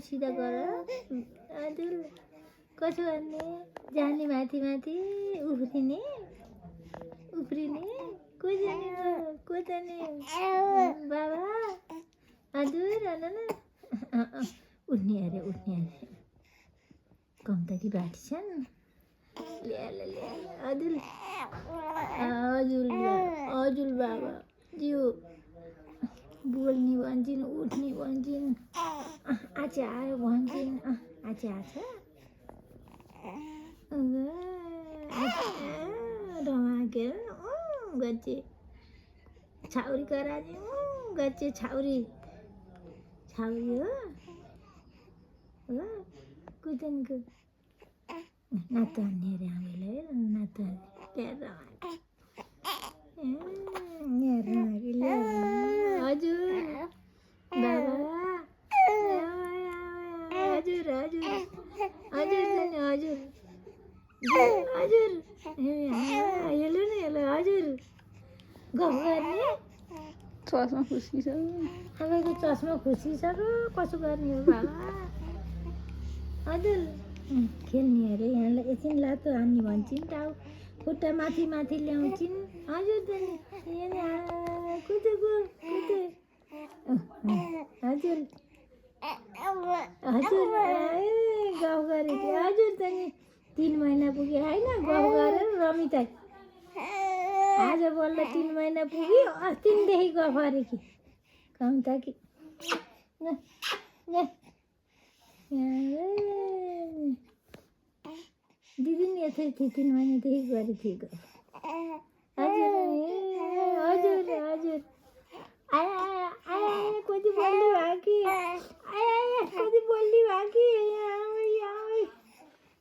सिधा गर हजुर कसो गर्ने जाने माथि माथि उफ्रिने को जाने को जाने बाबा हजुर हेर्नु न उठ्ने अरे कम्ती बाटी छन् ल्या हजुर हजुर बाबा जिउ बोल्ने भन्छन् उठ्ने भन्छन् आचे आयो भन्छन् आचे आछ रमाके गच्चे छाउरी करानी गच्चे छाउरी हो कुदनको नातान्ने रे हामीले नातान्ने हजुर बाबा हजुर हजुर हजुर हजुर हजुर हेलो न हेलो हजुर गफ गर्ने चस्मा खुस्किसक्यो तपाईँको चस्मा खुसिसक्यो कसो गर्ने हो बाबा हजुर खेल्ने अरे यहाँलाई एकछिन लातो हान्ने भन्छन् टाउ खुट्टा माथि माथि ल्याउँछिन् हजुर कुदे हजुर हजुर गफ गरेको हजुर त नि 3 महिना पुग्यो होइन गफ गरेर रमिता आज बल्ल 3 महिना पुग्यो अस्तिदेखि गफ गरेकी कम्ता कि दिदी नि यतै थियो 3 महिनादेखि गरेको थियो गफ हजुर